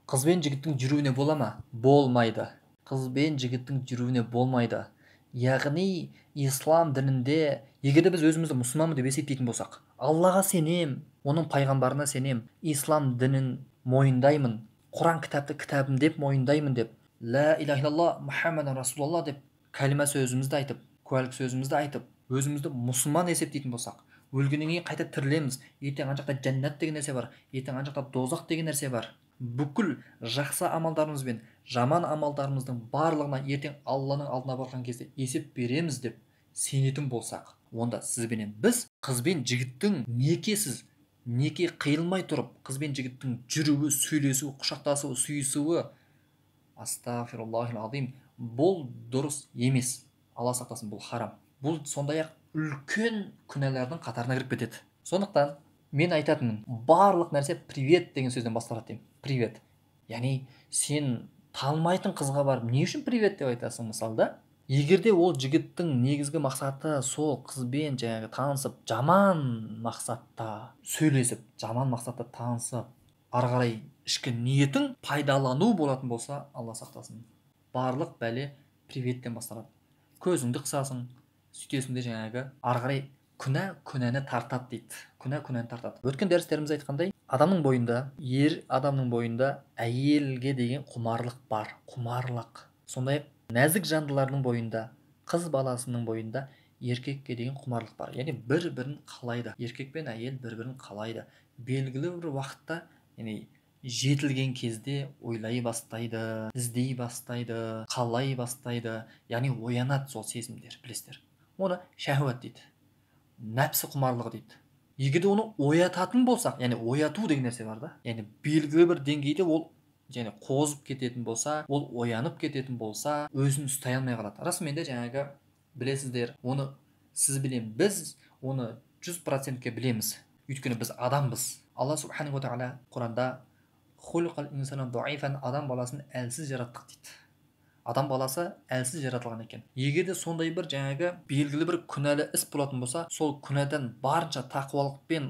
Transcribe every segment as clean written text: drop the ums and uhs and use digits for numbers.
Қыз бен жігіттің жүруіне бола ма? Болмайды. Қыз бен жігіттің жүруіне болмайды. Яғни ислам дінінде егер де біз өзімізді мұсылманмын деп есептейтін болсақ, Аллаға сенем, оның пайғамбарына сенем, ислам дінін мойындаймын, Құран кітапты кітабым деп мойындаймын деп, лә иляха иллаллах Мұхаммадан расулалла деп кәлима сөзімізді айтып, куәлік сөзімізді айтып, өзімізді мұсылман есептейтін болсақ, өлгеннен кейін қайта тірілеміз, ертең ана жақта жәннат деген нәрсе бар, ертең ана жақта дозақ деген нәрсе бар. Бүкіл жақсы амалдарымыз бен жаман амалдарымыздың барлығына ертең Алланың алдына барған кезде есеп береміз деп сенетін болсақ, онда сіз бенен біз қыз бен жігіттің некесіз, неке қиылмай тұрып, қыз бен жігіттің жүруі, сөйлесуі, құшақтасуы, сүйісуі, астағфируллахил азим, бұл дұрыс емес. Алла сақтасын, бұл харам. Бұл сондай-ақ үлкен күнәлардың қатарына кіріп кетеді. Сондықтан мен айтатынмын, барлық нәрсе привет деген сөзден басталады деймін. Привет. Яғни сен танымайтын қызға барып не үшін привет деп айтасың мысалы да? Егер де ол жігіттің негізгі мақсаты сол қызбен жаңағы танысып, жаман мақсатта сөйлесіп, жаман мақсатта танысып, ары қарай ішкі ниетің пайдалану болатын болса, Алла сақтасын. Барлық бәле приветтен басталады. Көзіңді қысасың, сөйтесің де жаңағы ары қарай күнә күнәні тартады дейді. Күнә күнәні тартады. Өткен дәрістерімізде айтқандай, адамның бойында, ер адамның бойында әйелге деген құмарлық бар. Құмарлық. Сондай-ақ нәзік жандылардың бойында, қыз баласының бойында еркекке деген құмарлық бар. Яғни бір-бірін қалайды. Еркек пен әйел бір-бірін қалайды. Белгілі бір уақытта, яғни жетілген кезде ойлай бастайды, іздей бастайды, қалай бастайды, яғни оянады сол сезімдер, білесіздер. Оны шәһуат дейді. Нәпсі құмарлығы дейді. Егер де оны оятатын болсақ, яғни ояту деген нәрсе бар да, яғни белгілі бір деңгейде ол және қозып кететін болса, ол оянып кететін болса, өзін ұстай алмай қалады. Расымен де жаңағы білесіздер, оны сіз білем, біз оны 100%-ке білеміз. Өйткені біз адамбыз. Алла субханаху ва тағала Құранда хулқал инсана даифан, адам баласын әлсіз жараттық дейді. Адам баласы әлсіз жаратылған екен. Егер де сондай бір жаңағы белгілі бір күнәлі іс болатын болса, сол күнәден барынша тақуалықпен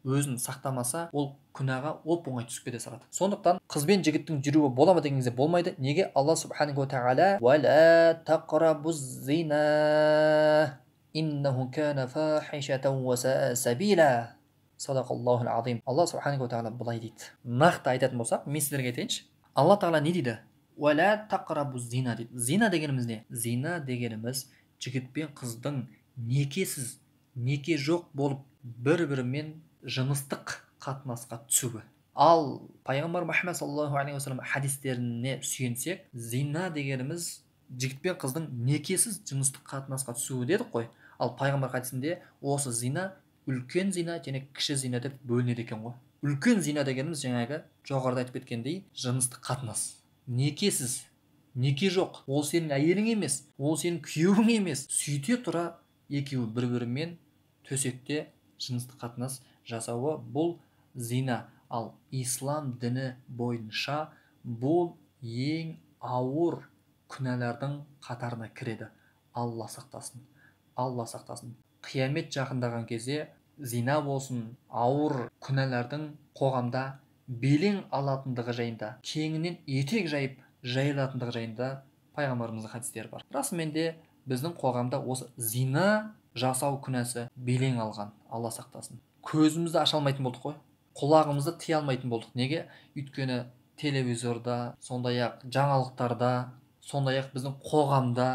өзін сақтамаса, ол күнәға оп-оңай түсіп кете салады. Сондықтан қыз бен жігіттің жүруі бола ма деген кезде болмайды. Неге? Алла субханаху ва тағала уа ла тақрабуз зина иннаху кана фахишатан ва саа сабила. Садақаллахул азим. Алла субханаху ва тағала былай дейді. Нақты айтатын болсақ, мен сіздерге айтайыншы. Алла тағала не дейді? Уа ла тақрабуз зина дейді. Зина дегеніміз не? Зина дегеніміз жігіт пен қыздың некесіз, неке жоқ болып бір-бірімен жыныстық қатынасқа түсуі. Ал пайғамбар Мұхаммад саллаллаху алейхи уассалам хадистеріне сүйенсек, зина дегеніміз жігіт пен қыздың некесіз жыныстық қатынасқа түсуі дедік қой. Ал пайғамбар хадисінде осы зина үлкен зина және кіші зина деп бөлінеді екен ғой. Үлкен зина дегеніміз жаңағы жоғарыда айтып кеткендей жыныстық қатынас. Некесіз, неке жоқ, ол сенің әйелің емес, ол сенің күйеуің емес. Сөйте тұра екеуі бір-бірімен төсекте жыныстық қатынас жасауы бұл зина. Ал ислам діні бойынша бұл ең ауыр күнәлардың қатарына кіреді. Алла сақтасын. Алла сақтасын. Қиямет жақындаған кезде зина болсын, ауыр күнәлардың қоғамда белең алатындығы жайында, кеңінен етек жайып жайылатындығы жайында пайғамбарымыздың хадистері бар. Расымен де біздің қоғамда осы зина жасау күнәсі белең алған. Алла сақтасын. Көзімізді аша алмайтын болдық қой, құлағымызды тия алмайтын болдық. Неге? Өйткені телевизорда, сондай-ақ жаңалықтарда, сондай-ақ біздің қоғамда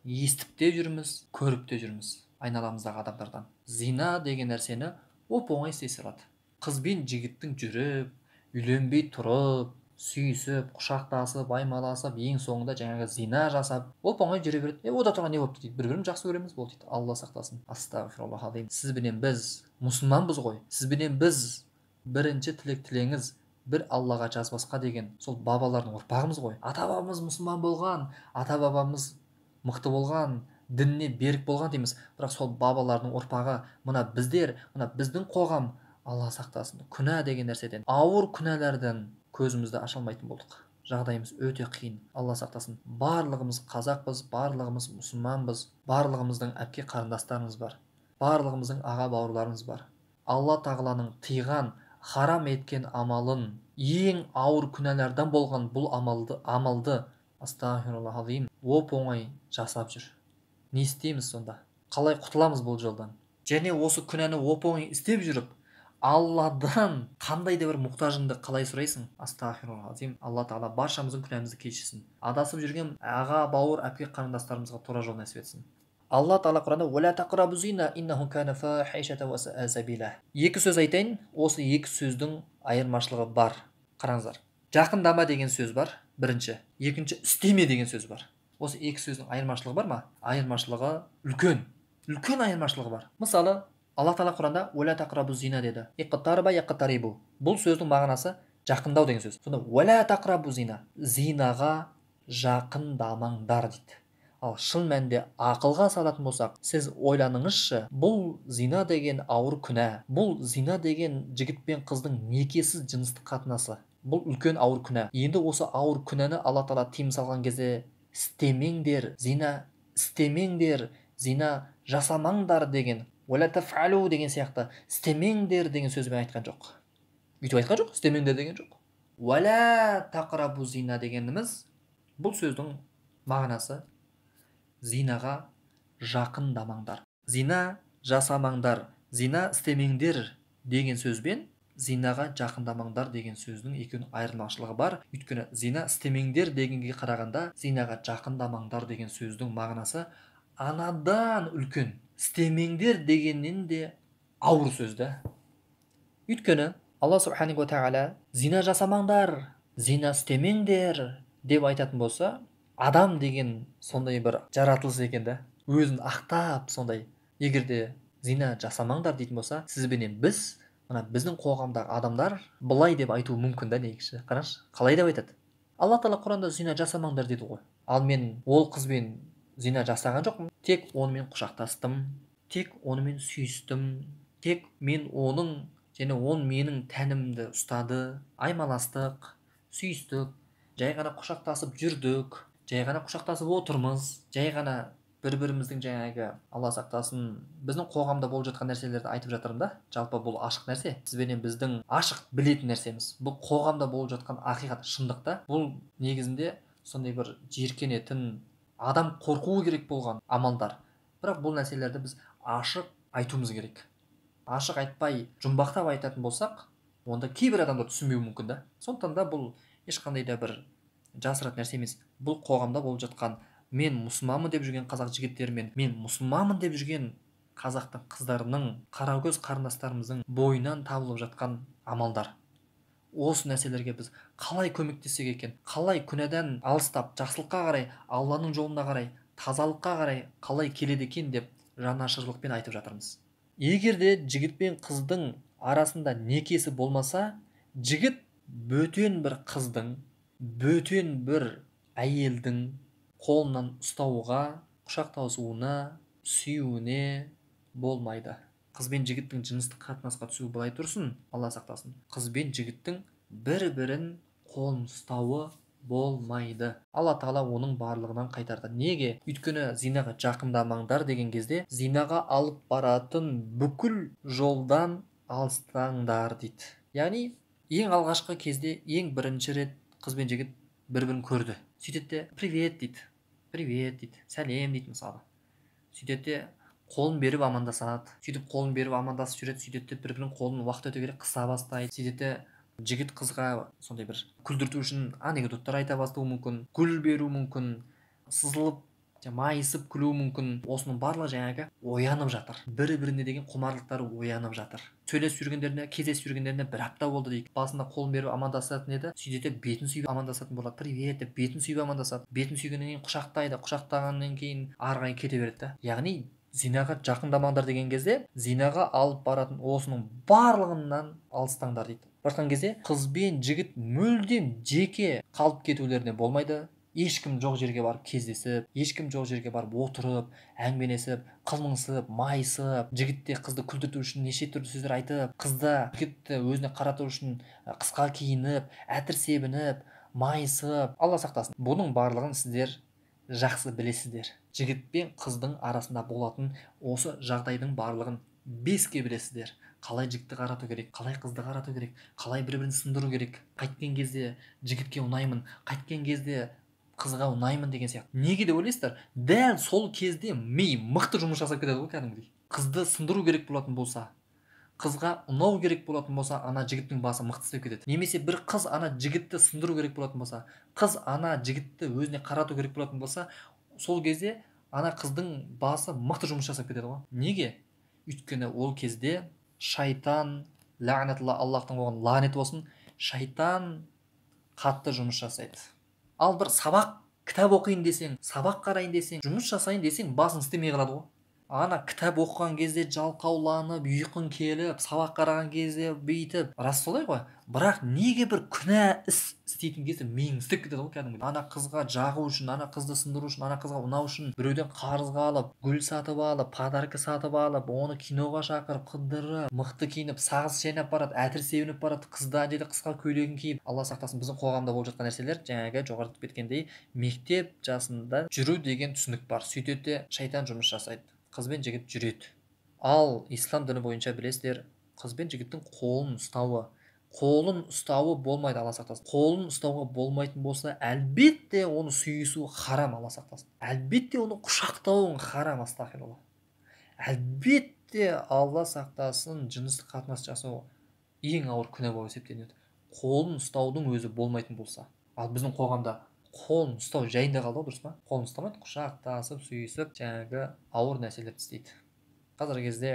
естіп те жүрміз, көріп те жүрміз айналамыздағы адамдардан. Зина деген нәрсені оп-оңай істей салады. Қыз бен жігіттің жүріп, үйленбей тұрып, сүйісіп, құшақтасып, аймаласып, ең соңында жаңағы зина жасап, оп-оңай жүре береді. Ода тұрған не болыпты дейді. Бір-бірін жақсы көреміз, болды дейді. Алла сақтасын. Астағфируллах азим. Сіз бенен біз мұсылманбыз ғой. Сіз бенен біз бірінші тілек тілеңіз бір Аллаға жазбасқа деген сол бабалардың ұрпағымыз ғой. Ата-бабамыз мұсылман болған, ата-бабамыз мықты болған, дініне берік болған дейміз. Бірақ сол бабалардың ұрпағы мына біздер, мына біздің қоғам, Алла сақтасын, күнә деген нәрседен, ауыр күнәләрден көзімізді аша алмайтын болдық. Жағдайымыз өте қиын. Алла сақтасын. Барлығымыз қазақпыз, барлығымыз мұсылманбыз, барлығымыздың әпке қарындастарымыз бар, барлығымыздың аға бауырларымыз бар. Алла тағаланың тыйған, харам еткен амалын Ең ауыр күнәлардан болған бұл амалды астағфируллахазим оп-оңай жасап жүр. Не істейміз сонда? Қалай құтыламыз бұл жолдан? Және осы күнәні оп-оңай істеп жүріп, Алладан қандай да бір мұқтажыңды қалай сұрайсың? Астағфируллахазим. Алла тағала баршамыздың күнәмізді кешірсін. Адасып жүрген аға, бауыр, әпке қарындастарымызға тура жол нәсіп етсін. Алла тағала Құранда «Уәлә тақрабу зина, иннаху кана фахишата уа саа сабила». Екі сөз айтайын, осы екі сөздің айырмашылығы бар. Қараңыздар. Жақындама деген сөз бар, бірінші. Екінші, істеме деген сөз бар. Осы екі сөздің айырмашылығы бар ма? Айырмашылығы үлкен. Үлкен айырмашылығы бар. Мысалы, Алла тағала Құранда «Уәлә тақрабу зина» деді. Иқтараба яқтарибу. Бұл сөздің мағынасы жақындау деген сөз. Сонда «Уәлә тақрабу зина», зинаға жақындамаңдар дейді. Ал шын мәнінде ақылға салатын болсақ, сіз ойланыңызшы, бұл зина деген ауыр күнә, бұл зина деген жігіт пен қыздың некесіз жыныстық қатынасы, бұл үлкен ауыр күнә. Енді осы ауыр күнәні Алла тағала тыйым салған кезде істемеңдер, зина істемеңдер, зина жасамаңдар деген, уәлә тафалу деген сияқты істемеңдер деген сөзбен айтқан жоқ. Өйтіп айтқан жоқ, істемеңдер деген жоқ. Уәлә тақрабу зина дегеніміз, бұл сөздің мағынасы зинаға жақындамаңдар, зина жасамаңдар, зина істемеңдер деген сөзбен зинаға жақындамаңдар деген сөздің екеуінің айырмашылығы бар. Өйткені зина істемеңдер дегенге қарағанда зинаға жақындамаңдар деген сөздің мағынасы анадан үлкен, істемеңдер дегеннен де ауыр сөз да. Өйткені Алла субханаху ва тағала зина жасамаңдар, зина істемеңдер деп айтатын болса, адам деген сондай бір жаратылыс екен да, өзін ақтап сондай. Егер де зина жасамаңдар дейтін болса, сізбенен біз, мына біздің қоғамдағы адамдар былай деп айтуы мүмкін да негізі. Қараңызшы, қалай деп айтады? Алла тағала Құранда зина жасамаңдар деді ғой. Ал мен ол қызбен зина жасаған жоқпын, тек онымен құшақтастым, тек онымен сүйістім, тек мен оның және ол менің тәнімді ұстады, аймаластық, сүйістік, жай ғана құшақтасып жүрдік, жай ғана құшақтасып отырмыз, жай ғана бір-біріміздің жаңағы, Алла сақтасын, біздің қоғамда болып жатқан нәрселерді айтып жатырмын да. Жалпы бұл ашық нәрсе, сізбенен біздің ашық білетін нәрсеміз. Бұл қоғамда болып жатқан ақиқат, шындық та. Бұл негізінде сондай бір жиіркенетін, адам қорқуы керек болған амалдар. Бірақ бұл нәрселерді біз ашық айтуымыз керек. Ашық айтпай, жұмбақтап айтатын болсақ, онда кейбір адамдар түсінбеуі мүмкін да. Сондықтан да бұл ешқандай да бір жасыратын нәрсе емес. Бұл қоғамда болып жатқан, мен мұсылманмын деп жүрген қазақ жігіттері мен мұсылманмын деп жүрген қазақтың қыздарының, қаракөз қарындастарымыздың бойынан табылып жатқан амалдар. Осы нәрселерге біз қалай көмектессек екен, қалай күнәдан алыстап, жақсылыққа қарай, Алланың жолына қарай, тазалыққа қарай қалай келеді екен деп жанашырлықпен айтып жатырмыз. Егер де жігіт пен қыздың арасында некесі болмаса, жігіт бөтен бір қыздың, бөтен бір әйелдің қолынан ұстауға, құшақтасуына, сүюіне болмайды. Қыз бен жігіттің жыныстық қатынасқа түсуі былай тұрсын, Алла сақтасын. Қыз бен жігіттің бір-бірін қолын ұстауы болмайды. Алла тағала оның барлығынан қайтарды. Неге? Өйткені зинаға жақындамаңдар деген кезде зинаға алып баратын бүкіл жолдан алыстаңдар дейді. Яғни ең алғашқы кезде ең бірінші рет қыз бен жігіт бір-бірін көрді. Сөйтеді де привет дейді, привет дейді, сәлем дейді мысалы. Сөйтеді де қолын беріп амандасады. Сөйтіп қолын беріп амандасып жүреді. Сөйтеді де бір-бірінің қолын уақыт өте келе қыса бастайды. Сөйтеді де жігіт қызға сондай бір күлдірту үшін анекдоттар айта бастауы мүмкін, гүл беруі мүмкін, сызылып, майысып күлуі мүмкін. Осының барлығы жаңағы оянып жатыр. Бір-біріне деген құмарлықтары оянып жатыр. Сөйлесіп жүргендеріне, кездесіп жүргендеріне бір апта болды дейік. Басында қолын беріп амандасатын еді, сөйтеді бетін сүйіп амандасатын болады. Привет деп бетін сүйіп амандасады. Бетін сүйгеннен кейін құшақтайды, құшақтағаннан кейін ары қарай кете береді да. Яғни зинаға жақындамаңдар деген кезде зинаға алып баратын осының барлығынан алыстаңдар дейді. Басқан кезде қыз бен жігіт мүлдем жеке қалып кетулеріне болмайды. Ешкім жоқ жерге барып кездесіп, ешкім жоқ жерге барып отырып, әңгімелесіп, қылмыңсып, майысып, жігіт те қызды күлдірту үшін неше түрлі сөздер айтып, қыз да жігітті өзіне қарату үшін қысқа киініп, әтір себініп, майысып, Алла сақтасын. Бұның барлығын сіздер жақсы білесіздер. Жігіт пен қыздың арасында болатын осы жағдайдың барлығын беске білесіздер. Қалай жігітті қарату керек, қалай қызды қарату керек, қалай бір-бірін сындыру керек, қайткен кезде жігітке ұнаймын, қайткен кезде қызға ұнаймын деген сияқты. Неге деп ойлайсыздар? Дәл сол кезде ми мықты жұмыс жасап кетеді ғой кәдімгідей. Қызды сындыру керек болатын болса, қызға ұнау керек болатын болса, ана жігіттің басы мықты істеп кетеді. Немесе бір қыз ана жігітті сындыру керек болатын болса, қыз ана жігітті өзіне қарату керек болатын болса, сол кезде ана қыздың басы мықты жұмыс жасап кетеді ғой. Неге? Өйткені ол кезде шайтан, лағнатулла, Аллахтың оған лағнеті болсын, шайтан қатты жұмыс жасайды. Ал бір сабақ, кітап оқиын десең, сабақ қарайын десең, жұмыс жасайын десең, басың істемей қалады ғой. Ана кітап оқыған кезде жалқауланып, ұйқың келіп, сабақ қараған кезде бүйтіп, рас солай ғой. Бірақ неге бір күнә іс істейтін кезде миың істеп кетеді ғой кәдімгідей. Ана қызға жағу үшін, ана қызды сындыру үшін, ана қызға ұнау үшін біреуден қарызға алып, гүл сатып алып, подарка сатып алып, оны киноға шақырып, қыдырып, мықты киініп, сағыз шайнап барады, әтір себініп барады, қызды ана жерде қысқа көйлегін киіп. Алла сақтасын, біздің қоғамда болып жатқан нәрселер, жаңағы жоғарыда айтып кеткендей, мектеп жасында жүру деген түсінік бар. Сөйтеді де шайтан жұмыс жасайды. Қыз бен жігіт жүреді. Ал ислам діні бойынша білесіздер, қыз бен жігіттің қолын ұстауы болмайды, Алла сақтасын. Қолын ұстауға болмайтын болса, әлбетте оны сүйісу харам, Алла сақтасын. Әлбетте оны құшақтауың харам, астағфирулла. Әлбетте Алла сақтасын, жыныстық қатынас жасау ең ауыр күнә болып есептелінеді. Қолын ұстаудың өзі болмайтын болса. Ал біздің қоғамда қолын ұстау жайында қалды ғой, дұрыс па? Қолын ұстамайды, құшақтасып, сүйісіп, жаңағы ауыр нәрселерді істейді. Қазіргі кезде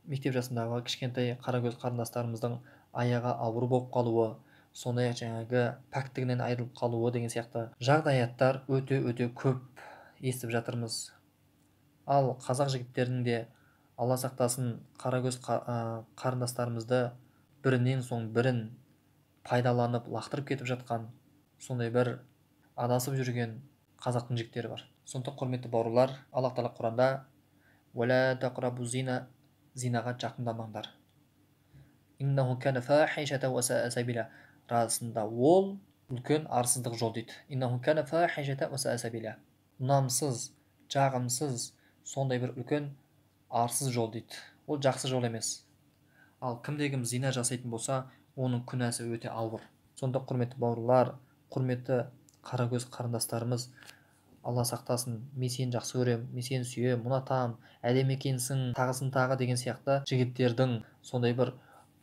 мектеп жасындағы кішкентай қаракөз қарындастарымыздың аяғы ауыр болып қалуы, сондай-ақ жаңағы пәктігінен айырылып қалуы деген сияқты жағдаяттар өте-өте көп естіп жатырмыз. Ал қазақ жігіттерінің де, Алла сақтасын, қаракөз қарындастарымызды бірінен соң бірін пайдаланып, лақтырып кетіп жатқан, сондай бір адасып жүрген қазақтың жігіттері бар. Сондықтан, құрметті бауырлар, Аллах тағала Құранда «Уәлә тақрабу зина», зинаға жақындамаңдар. «Иннаху кана фахишата уа саа сабила». Расында ол үлкен арсыздық жол дейді. «Иннаху кана фахишата уа саа сабила». Ұнамсыз, жағымсыз, сондай бір үлкен арсыз жол дейді. Ол жақсы жол емес. Ал кімде-кім зина жасайтын болса, оның күнәсі өте ауыр. Сонда, құрметті бауырлар, құрметті қаракөз қарындастарымыз, Алла сақтасын, мен сені жақсы көрем, мен сені сүйем, ұнатам, әдемі екенсің, тағысын тағы деген сияқты жігіттердің сондай бір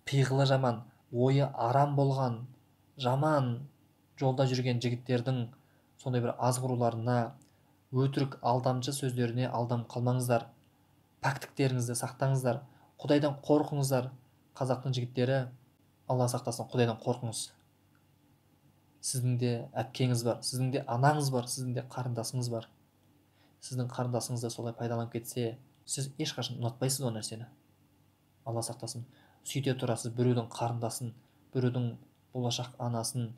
пиғылы жаман, ойы арам болған, жаман жолда жүрген жігіттердің сондай бір азғыруларына, өтірік алдамшы сөздеріне алданып қалмаңыздар. Пәктіктеріңізді сақтаңыздар, Құдайдан қорқыңыздар. Қазақтың жігіттері, Алла сақтасын, Құдайдан қорқыңыз. Сіздің де әпкеңіз бар, сіздің де анаңыз бар, сіздің де қарындасыңыз бар. Сіздің қарындасыңыз да солай пайдаланып кетсе, сіз ешқашан ұнатпайсыз ол нәрсені. Алла сақтасын. Сөйте тұра сіз біреудің қарындасын, біреудің болашақ анасын,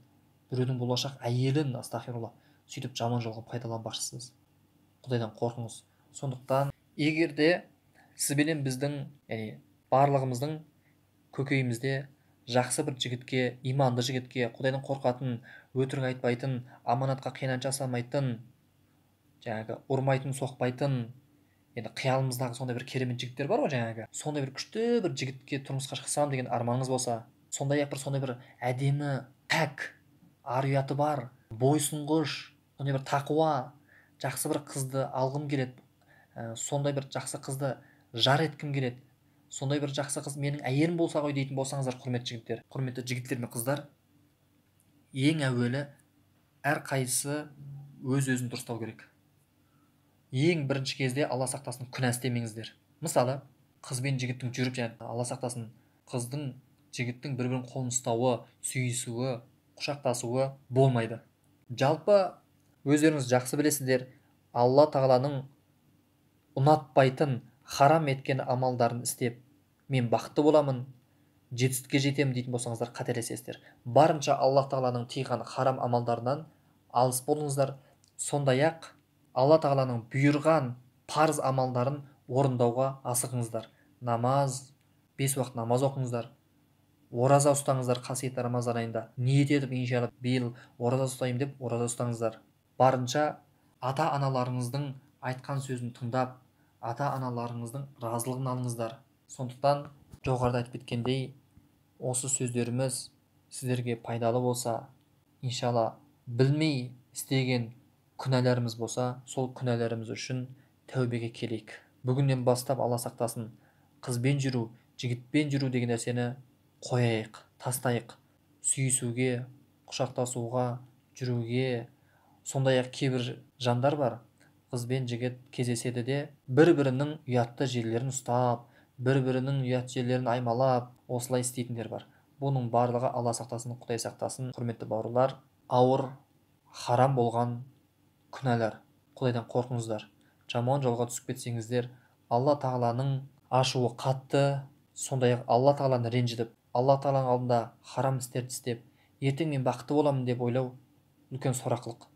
біреудің болашақ әйелін, астағфирулла, сөйтіп жаман жолға пайдаланбақшысыз. Құдайдан қорқыңыз. Сондықтан егер де сіз бенен біздің, яғни барлығымыздың көкейімізде жақсы бір жігітке, иманды жігітке, Құдайдан қорқатын, өтірік айтпайтын, аманатқа қиянат жасамайтын, жаңағы ұрмайтын, соқпайтын, енді қиялымыздағы сондай бір керемет жігіттер бар ғой жаңағы. Сондай бір күшті бір жігітке тұрмысқа шықсам деген арманыңыз болса, сондай-ақ бір сондай бір әдемі, пәк, ар ұяты бар, бойсұнғыш, сондай бір тақуа, жақсы бір қызды алғым келеді, сондай бір жақсы қызды жар еткім келеді, сондай бір жақсы қыз менің әйелім болса ғой дейтін болсаңыздар, құрметті жігіттер, құрметті жігіттер мен қыздар, ең әуелі әрқайсысы өз-өзін дұрыстау керек. Ең бірінші кезде, Алла сақтасын, күнә істемеңіздер. Мысалы, қыз бен жігіттің жүріп, және Алла сақтасын, қыздың жігіттің бір-бірін қолын ұстауы, сүйісуі, құшақтасуы болмайды. Жалпы өздеріңіз жақсы білесіздер, Алла тағаланың ұнатпайтын, харам еткен амалдарын істеп, мен бақытты боламын, жетістікке жетемін дейтін болсаңыздар, қателесесіздер. Барынша Аллах тағаланың тыйған харам амалдарынан алыс болыңыздар. Сондай-ақ Алла тағаланың бұйырған парыз амалдарын орындауға асығыңыздар. Намаз, 5 уақыт намаз оқыңыздар. Ораза ұстаңыздар қасиетті Рамазан айында. Ниет етіп, иншалла биыл ораза ұстаймын деп ораза ұстаңыздар. Барынша ата-аналарыңыздың айтқан сөзін тыңдап, ата-аналарыңыздың разылығын алыңыздар. Сондықтан Жоғарыда айтып кеткендей, осы сөздеріміз сіздерге пайдалы болса, иншалла білмей істеген күнәларымыз болса, сол күнәларымыз үшін тәубеге келейік. Бүгіннен бастап, Алла сақтасын, қызбен жүру, жігітпен жүру деген нәрсені қояйық, тастайық. Сүйісуге, құшақтасуға, жүруге. Сондай-ақ кейбір жандар бар, қыз бен жігіт кездеседі де, бір-бірінің ұятты жерлерін ұстап, бір-бірінің ұят жерлерін аймалап, осылай істейтіндер бар. Бұның барлығы, Алла сақтасын, Құдай сақтасын, құрметті бауырлар, ауыр харам болған күнәлар. Құдайдан қорқыңыздар. Жаман жолға түсіп кетсеңіздер, Алла тағаланың ашуы қатты. Сондай-ақ Алла тағаланы ренжітіп, Алла тағаланың алдында харам істерді істеп, ертең мен бақытты боламын деп ойлау үлкен сорақылық.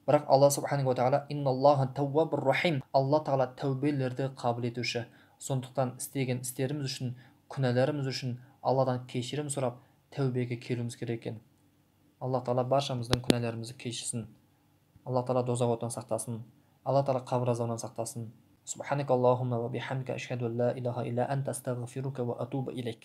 Бірақ Алла субханаху ва тағала инналлаха тауаббур рахим, Алла тағала тәубелерді қабыл етуші. Сондықтан істеген істеріміз үшін, күнәларымыз үшін Алладан кешірім сұрап, тәубеге келуіміз керек екен. Алла тағала баршамыздың күнәларымызды кешірсін. Алла тағала дозақ отынан сақтасын. Алла тағала қабір азабынан сақтасын. Субханакаллахумма ва бихамдика ашхаду ан ла илаха илля анта астағфирука ва атубу илейк.